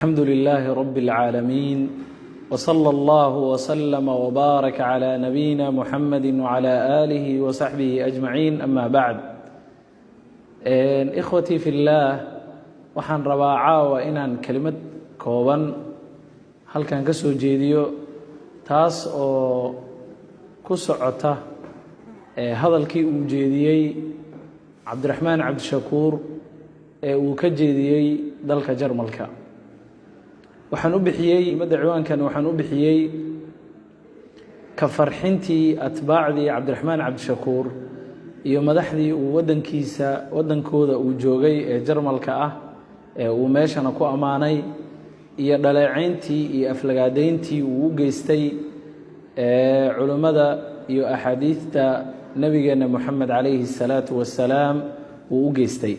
الحمد لله رب العالمين، وصلى الله وسلم وبارك على نبينا محمد وعلى آله وصحبه أجمعين، أما بعد. إخوتي في الله، waxaan rabaa caawa inaan kelimad kooban halkan ka soo jeediyo, taas oo ku socota hadalkii uu jeediyey Cabdiraxmaan Cabdishakuur ee uu ka jeediyey dalka Jarmalka. Waxaan u bixiyey kelmadda ciwaankan, waxaan u bixiyey "Ka farxintii atbaacdii Cabdiraxmaan Cabdishakuur iyo madaxdii uu waddankiisa, waddankooda uu joogay ee Jarmalka ah, ee uu meeshana ku ammaanay, iyo dhaleecayntii iyo aflagaadayntii uu u geystay culimmada iyo axaadiidta Nebigeenna Moxamed calayhi الsalaatu wasalaam uu u geystay".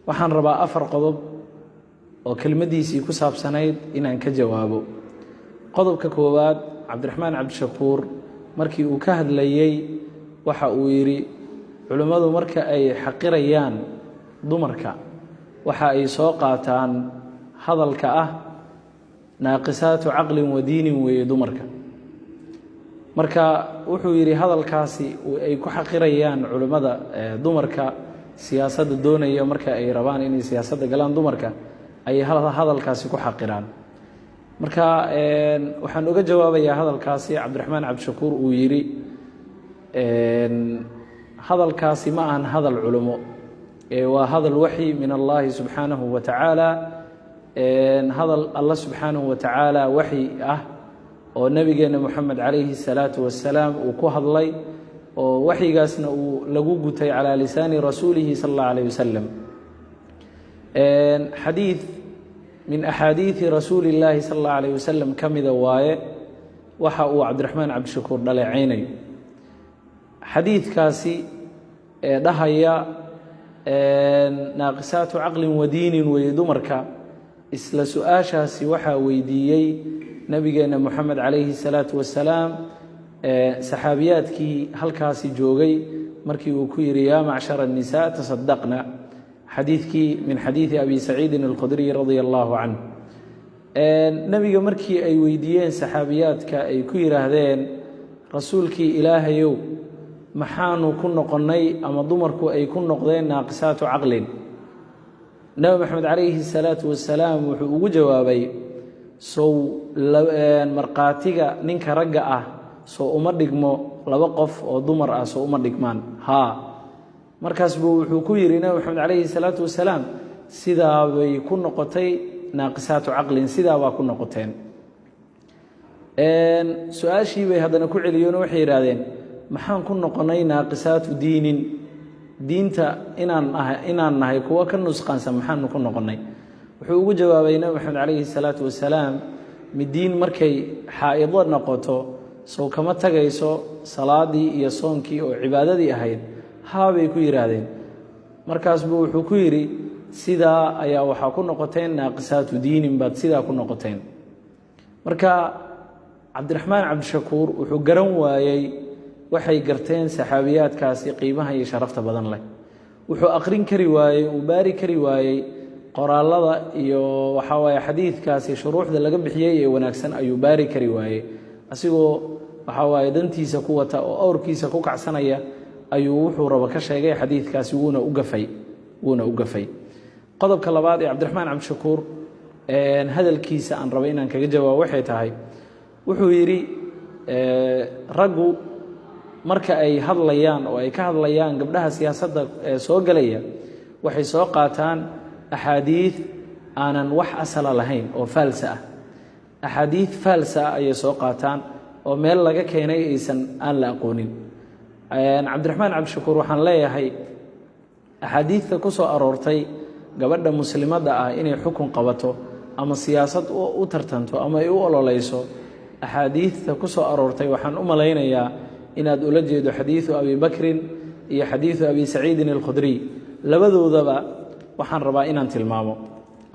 Waxaan rabaa afar qodob oo kelmaddiisii ku saabsanayd inaan ka jawaabo. Qodobka koowaad, Cabdiraxmaan Cabdishakuur markii uu ka hadlayey waxa uu yidhi: culimmadu marka ay xaqirayaan dumarka, waxa ay soo qaataan hadalka ah "naaqisaatu caqlin wa diinin" weeye dumarka. Marka wuxuu yidhi hadalkaasi ay ku xaqirayaan culimmada dumarka siyaasadda doonaya, marka ay rabaan inay siyaasadda galaan dumarka, ayay hadalkaasi ku xaqiraan. Marka waxaan uga jawaabayaa hadalkaasi Cabdiraxmaan Cabdishakuur uu yidhi, hadalkaasi ma ahan hadal culimo ee waa hadal waxyi min Allahi subxaanahu wa tacaala, hadal Alla subxaanahu wa tacaala waxyi ah oo Nebigeenna Moxamed calayhi الsalaatu wasalaam uu ku hadlay, oo waxyigaasna uu lagu gutay calaa lisaani rasuulihi sala اllahu alayh wasalam. Xadiid min axaadiidi rasuuli illaahi sala allahu alayh wasalam ka mida waaye waxa uu Cabdiraxmaan Cabdishakuur dhaleecaynayo. Xadiidkaasi ee dhahaya "naaqisaatu caqlin wa diinin" weeye dumarka, isla su-aashaasi waxaa weydiiyey Nebigeenna Moxamed calayhi salaatu wasalaam saxaabiyaadkii halkaasi joogay, markii uu ku yidhi: "Yaa macshara الnisaa tasadaqna", xadiidkii min xadiidi Abi Saciidin Alkhudriy radia allahu canh. Nebiga markii ay weydiiyeen saxaabiyaadka, ay ku yidhaahdeen: "Rasuulkii Ilaahayow, maxaanu ku noqonnay ama dumarku ay ku noqdeen naaqisaatu caqlin?" Nebi Maxamed calayhi salaatu wasalaam wuxuu ugu jawaabay: "Sow markhaatiga ninka ragga ah soo uma dhigmo laba qof oo dumar ah? Soo uma dhigmaan?" Haa. Markaas buu wuxuu ku yidhi Nebi Maxamed calayhi salaatu wasalaam: "Sidaa bay ku noqotay naaqisaatu caqlin, sidaa baa ku noqoteen." Su-aashii bay haddana ku celiyeen, waxay yidhaahdeen: "Maxaan ku noqonnay naaqisaatu diinin? Diinta inaan nahay kuwo ka nusqaansan maxaanu ku noqonnay?" Wuxuu ugu jawaabay Nebi Maxamed calayhi salaatu wasalaam: "Midiin markay xaa'ido noqoto, sow kama tagayso salaadii iyo soonkii oo cibaadadii ahayd?" "Haa," bay ku yidhaahdeen. Markaas buu wuxuu ku yidhi: "Sidaa ayaa waxaa ku noqoteen naaqisaatu diinin baad sidaa ku noqoteen." Marka Cabdiraxmaan Cabdishakuur wuxuu garan waayey waxay garteen saxaabiyaadkaasi qiimaha iyo sharafta badan leh. Wuxuu aqrin kari waayey, uu baari kari waayey qoraalada iyo waxaa waaye xadiidkaasi shuruuxda laga bixiyey ee wanaagsan ayuu baari kari waayey. Asigoo waxaa waaye dantiisa ku wata oo awrkiisa ku kacsanaya ayuu wuxuu rabo ka sheegay xadiidkaasi, wuuna u gafay, wuuna u gafay. Qodobka labaad ee Cabdiraxmaan Cabdishakuur hadalkiisa aan rabay inaan kaga jawaabo waxay tahay, wuxuu yidhi raggu marka ay hadlayaan oo ay ka hadlayaan gabdhaha siyaasadda soo gelaya, waxay soo qaataan axaadiid aanan wax asala lahayn oo faalsa ah. Axaadiid faalsa ah ayay soo qaataan oo meel laga keenay aysan aan la aqoonin. Cabdiraxmaan Cabdishakuur waxaan leeyahay, axaadiidta ku soo aroortay gabadha muslimadda ah inay xukun qabato ama siyaasad u tartanto ama ay u ololeyso, axaadiidta ku soo aroortay waxaan u malaynayaa inaad ula jeedo xadiidu Abi Bakrin iyo xadiidu Abi Saciidin Alkhudriy. Labadoodaba waxaan rabaa inaan tilmaamo.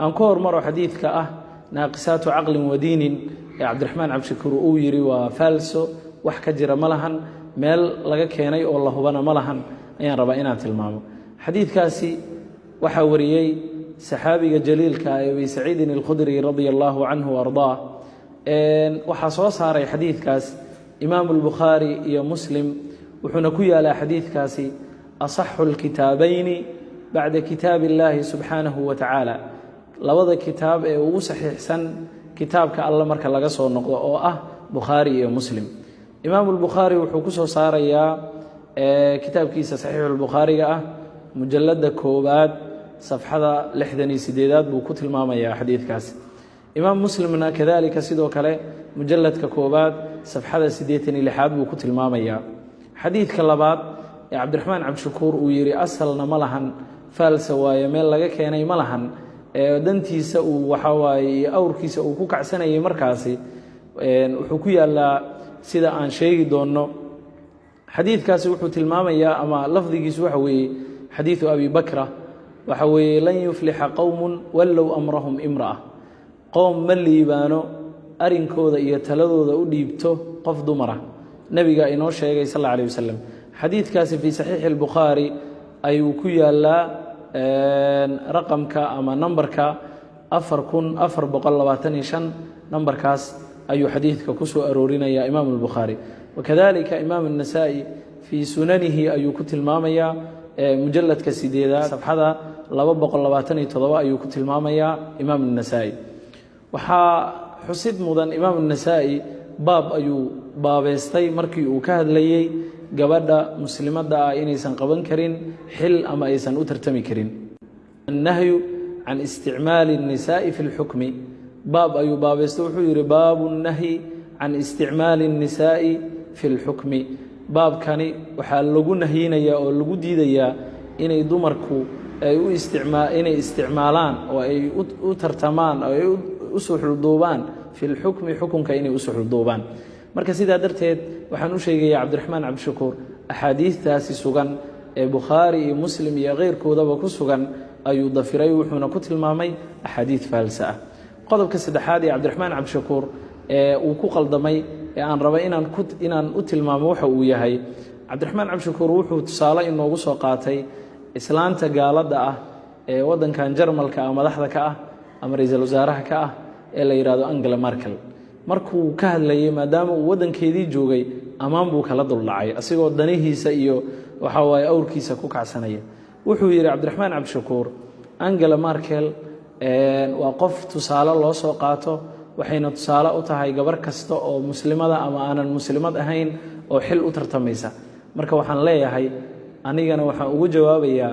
Aan ku hormaro xadiidka ah "naaqisaatu caqlin wa diinin" ee Cabdiraxmaan Cabdishakuur uu yidhi waa faalso, wax ka jira ma lahan, meel laga keenay oo la hubana ma lahan, ayaan rabaa inaan tilmaamo. Xadiidkaasi waxaa wariyey Saxaabiga jaliilka ee Abi Saciidin Alkhudri radia allahu canhu ardaah. Waxaa soo saaray xadiidkaas Imaamu Albukhaari iyo Muslim, wuxuuna ku yaalaa xadiidkaasi asaxu lkitaabayni bacda kitaab illaahi subxaanahu wa tacaala, labada kitaab ee ugu saxiixsan kitaabka Alle marka laga soo noqdo, oo ah Bukhaari iyo Muslim. Imaamu Lbukhaari wuxuu ku soo saarayaa kitaabkiisa Saxiixulbukhaariga ah, mujalladda koowaad, safxada 68aad buu ku tilmaamayaa xadiidkaas. Imaam Muslimna kadalika, sidoo kale mujalladka koowaad, safxada 86aad buu ku tilmaamayaa. Xadiidka labaad ee Cabdiraxmaan Cabdishakuur uu yidhi asalna ma lahan, faalsa waaye, meel laga keenay ma lahan, ee dantiisa uu waxaa waaye iyo awrkiisa uu ku kacsanayay markaasi, wuxuu ku yaalaa sida aan sheegi doonno. Xadiidkaasi wuxuu tilmaamayaa ama lafdigiisu waxa weeye xadiidu Abi Bakra, waxa weeye: "Lan yuflixa qowmun wallow amrahum imra'a." Qoom ma liibaano arinkooda iyo taladooda u dhiibto qof dumara. Nebiga inoo sheegay sal alla alih wasalam. Xadiidkaasi fii saxiixi albukhaari ayuu ku yaalaa, raqamka ama nambarka 4425, nambarkaas ayuu xadiidka ku soo aroorinaya Imaam albukhaari. Wakadalika Imaam الnasaa-i fii sunanihi ayuu ku tilmaamayaa, mujaladka sideedaad, safxada 227 ayuu ku tilmaamayaa Imaam الnasaa-i. Waxaa xusid mudan, Imaam الnasaa-i baab ayuu baabeystay markii uu ka hadlayey gabadha muslimadda ah inaysan qaban karin xil ama aysan u tartami karin, annahyu can isticmaali الnisaa'i fi اlxukmi. Baab ayuu baabeystay, wuxuu yidhi: "Baabu الnahyi can isticmaali الnisaa'i fi اlxukmi." Baabkani waxaa lagu nahyinayaa oo lagu diidayaa inay dumarku ay u isticmaa inay isticmaalaan oo ay u tartamaan oo ay u suxulduubaan fi lxukmi, xukunka inay u suxulduubaan. Marka sidaa darteed waxaan u sheegayaa Cabdiraxmaan Cabdishakuur, axaadiistaasi sugan ee Bukhaari iyo Muslim iyo keyrkoodaba ku sugan ayuu dafiray, wuxuuna ku tilmaamay axaadiid faalsa ah. Qodobka saddexaad ee Cabdiraxmaan Cabdishakuur ee uu ku qaldamay ee aan rabay inaan u tilmaamo waxa uu yahay: Cabdiraxmaan Cabdishakuur wuxuu tusaale inoogu soo qaatay islaanta gaaladda ah ee waddankan Jarmalka ah madaxda ka ah ama ra-iisul wasaaraha ka ah ee la yidhahdo Angela Merkel. Markuu ka hadlayay, maadaama uu waddankeedii joogay, ammaan buu kala duldhacay, asigoo danihiisa iyo waxaa waaye awrkiisa ku kacsanaya. Wuxuu yidhi Cabdiraxmaan Cabdishakuur, Angela Merkel waa qof tusaale loo soo qaato, waxayna tusaale u tahay gabar kasta oo muslimada ama aanan muslimad ahayn oo xil u tartamaysa. Marka waxaan leeyahay, anigana waxaan ugu jawaabayaa,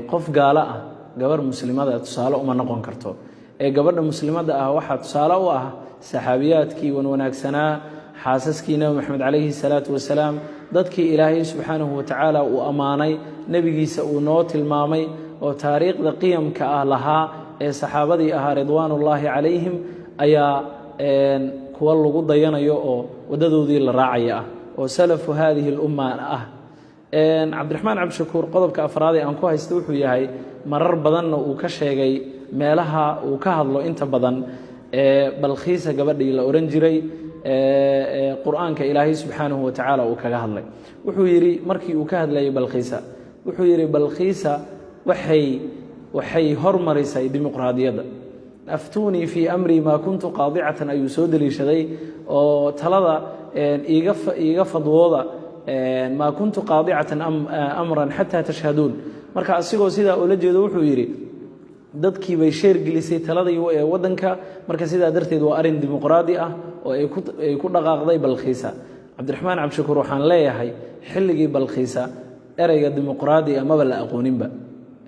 qof gaalo ah gabar muslimada tusaale uma noqon karto, ee gabadha muslimadda ah waxaa tusaale u ah saxaabiyaadkii wanwanaagsanaa, xaasaskii Nebi Moxamed calayhi salaatu wasalaam, dadkii Ilaahay subxaanahu watacaala uu ammaanay, nebigiisa uu noo tilmaamay oo taariikhda qiyamka ah lahaa ee saxaabadii ahaa ridwaanullaahi calayhim, ayaa kuwa lagu dayanayo oo waddadoodii la raacaya ah oo salafu haadihi lumma ah. Cabdiraxmaan Cabdishakuur, qodobka afraad ee aan ku haysta wuxuu yahay, marar badanna uu ka sheegay meelaha uu ka hadlo inta badan, Balkhiisa gabadhii la ohan jiray Qur-aanka Ilaahay subxaanahu watacaala uu kaga hadlay. Wuxuu yidhi, markii uu ka hadlayay Balkhiisa, wuxuu yidhi Balkhiisa waxay hormarisay dimuqraadiyadda. "Aftuunii fii amrii maa kuntu qaadicatan" ayuu soo deliishaday, oo talada iiga fadwooda, "maa kuntu qaadicatan amran xataa tashhaduun". Marka asigoo sidaa ula jeedo wuxuu yidhi dadkii bay sheer gelisay taladii ee waddanka. Marka sidaa darteed waa arrin dimuqraadi ah oo ay ku dhaqaaqday Balkhiisa. Cabdiraxmaan Cabdishakuur waxaan leeyahay, xilligii Balkhiisa ereyga dimuqraadi ah maba la aqooninba.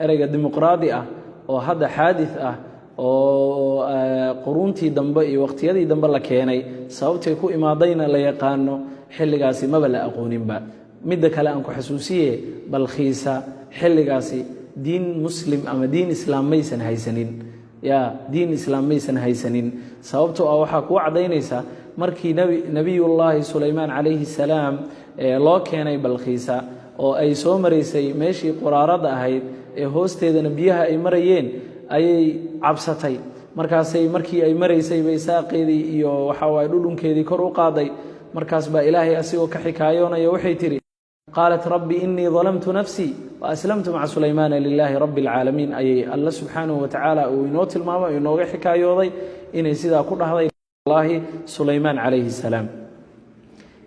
Ereyga dimuqraadi ah oo hadda xaadis ah oo quruuntii dambe iyo waqtiyadii dambe la keenay, sababtay ku imaadayna la yaqaano, xilligaasi maba la aqooninba. Midda kale aan ku xasuusiye, Balkhiisa xilligaasi diin muslim ama diin islaam maysan haysanin, ya diin islaam maysan haysanin. Sababtoo ah waxaa kuu caddaynaysa markii Nebiyullaahi Sulaymaan calayhi salaam loo keenay Balkhiisa oo ay soo maraysay meeshii quraaradda ahayd ee hoosteedana biyaha ay marayeen, ayay cabsatay. Markaasay markii ay maraysay bay saaqeedii iyo waxaa waaye dhudhunkeedii kor u qaaday. Markaas baa Ilaahay asigoo ka xikaayoonaya waxay tidhi: Qaalat rabbi inii dalamtu nafsii waaslamtu maca sulaymaana lilaahi rabbi اlcaalamiin, ayay Alla subxaanahu watacaala uu inoo tilmaamay, inooga xikaayooday inay sidaa ku dhahday laahi Sulaymaan calayhi salaam.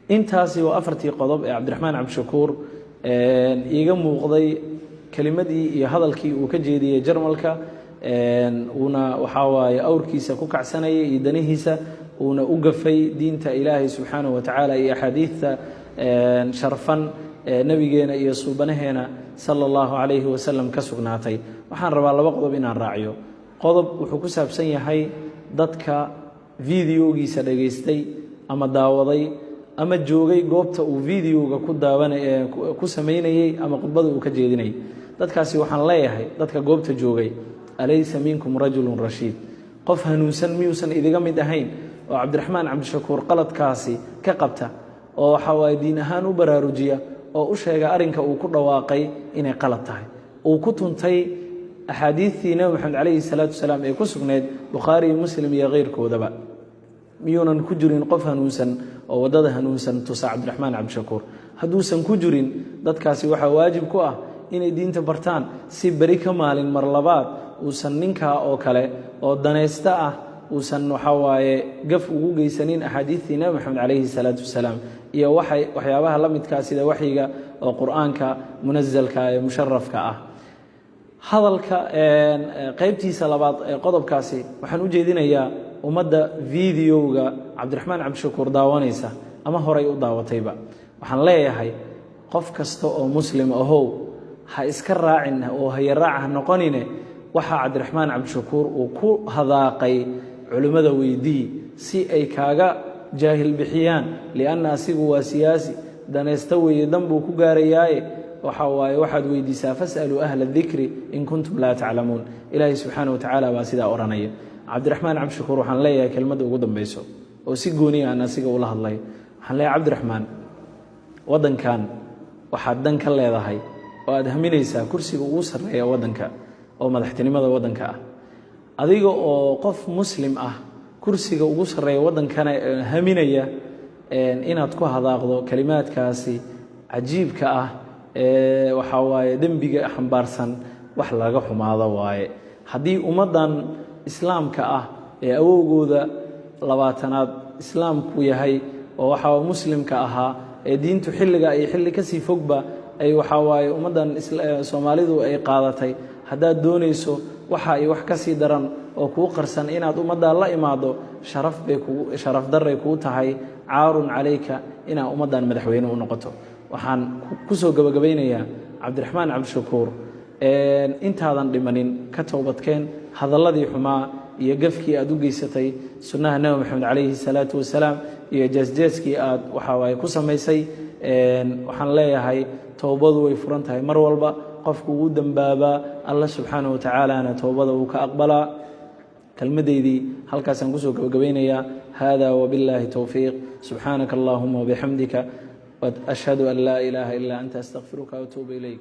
Intaasi waa afartii qodob ee Cabdiraxmaan Cabdishakuur iiga muuqday kelimadii iyo hadalkii uu ka jeediyey Jarmalka, uuna waxaa waaye awrkiisa ku kacsanayay iyo danihiisa, uuna u gafay diinta Ilaahay subxaanahu watacaala iyo axaadiidta sharfan ee nebigeena iyo suubanaheena sala Allahu calayhi wasalam ka sugnaatay. Waxaan rabaa laba qodob inaan raaciyo. Qodob wuxuu ku saabsan yahay dadka videogiisa dhegaystay ama daawaday ama joogay goobta uu videoga ku daawana ku samaynayey ama khudbada uu ka jeedinayay. Dadkaasi waxaan leeyahay, dadka goobta joogay, alaysa minkum rajulun rashiid? Qof hanuunsan miyuusan idiga mid ahayn oo Cabdiraxmaan Cabdishakuur qaladkaasi ka qabta, oo waxa waaye diin ahaan u baraarujiya oo u sheega arrinka uu ku dhawaaqay inay qalad tahay, uu ku tuntay axaadiidtii Nebi Maxamed calayhi salaatu wasalaam ee ku sugnayd Bukhaari iyo Muslim iyo keyrkoodaba? Miyuunan ku jirin qof hanuunsan oo waddada hanuunsan tusa Cabdiraxmaan Cabdishakuur? Hadduusan ku jirin, dadkaasi waxaa waajib ku ah inay diinta bartaan, si beri ka maalin mar labaad uusan ninkaa oo kale oo danaysta ah uusan waxaa waaye gaf ugu geysanin axaadiidtii Nebi Maxamed calayhi salaatu wasalaam iyo waxay waxyaabaha la midkaa, sida waxyiga oo Qur-aanka munasalka ee musharafka ah. Hadalka qaybtiisa labaad ee qodobkaasi waxaan u jeedinayaa ummadda videoga Cabdiraxmaan Cabdishakuur daawanaysa ama horay u daawatayba. Waxaan leeyahay, qof kasta oo Muslim ahow, ha iska raacin oo hayaraac ha noqonine. Waxaa Cabdiraxmaan Cabdishakuur uu ku hadaaqay culimmada weydii si ay kaaga jaahil bixiyaan, lianna asigu waa siyaasi danaysta weeye, dan buu ku gaarayaaye. Waxa waaye waxaad weydiisaa, fasaluu ahla dikri in kuntum laa taclamuun. Ilaahay subxaana wa tacaala baa sidaa odhanaya. Cabdiraxmaan Cabdishakuur waxaan leeyahay kelmadda ugu dambeyso oo si gooniya aan asiga ula hadlay. Waxaan leeyahay, Cabdiraxmaan, waddankan waxaad dan ka leedahay oo aad haminaysaa kursiga ugu sarreeya waddanka oo madaxtinimada waddanka ah. Adiga oo qof Muslim ah, kursiga ugu sarreeya waddankana haminaya, inaad ku hadaaqdo kelimaadkaasi cajiibka ah ee waxaa waaye dembiga xambaarsan, wax laga xumaado waaye. Haddii ummaddan Islaamka ah ee awowgooda 20aad Islaamku yahay oo waxaa Muslimka ahaa ee diintu xilliga iyo xilli kasii fogba ay waxaa waaye ummaddan Soomaalidu ay qaadatay, haddaad doonayso waxa ay wax ka sii daran oo kuu qarsan inaad ummaddaa la imaado, sharaf bay kugu, sharaf darray kuu tahay, caarun calayka inaad ummaddan madaxweyne u noqoto. Waxaan ku soo gabagabaynayaa, Cabdiraxmaan Cabdishakuur, intaadan dhimanin ka toobadkeen hadalladii xumaa iyo gafkii aad u geysatay sunnaha Nebi Maxamed calayhi salaatu wasalaam iyo jeesjeeskii aad waxa waaye ku samaysay. Waxaan leeyahay, towbadu way furan tahay mar walba. Qofku wuu dembaabaa, Alla subxaanahu watacaalana towbada wuu ka aqbalaa. Kelmadeydii halkaasaan kusoo gabagabaynayaa. Hada wbillaahi towfiiq. Subxaanaka allahuma wabixamdika, ashhadu an laa ilaaha ila anta, astaqfiruka watuubu ilayk.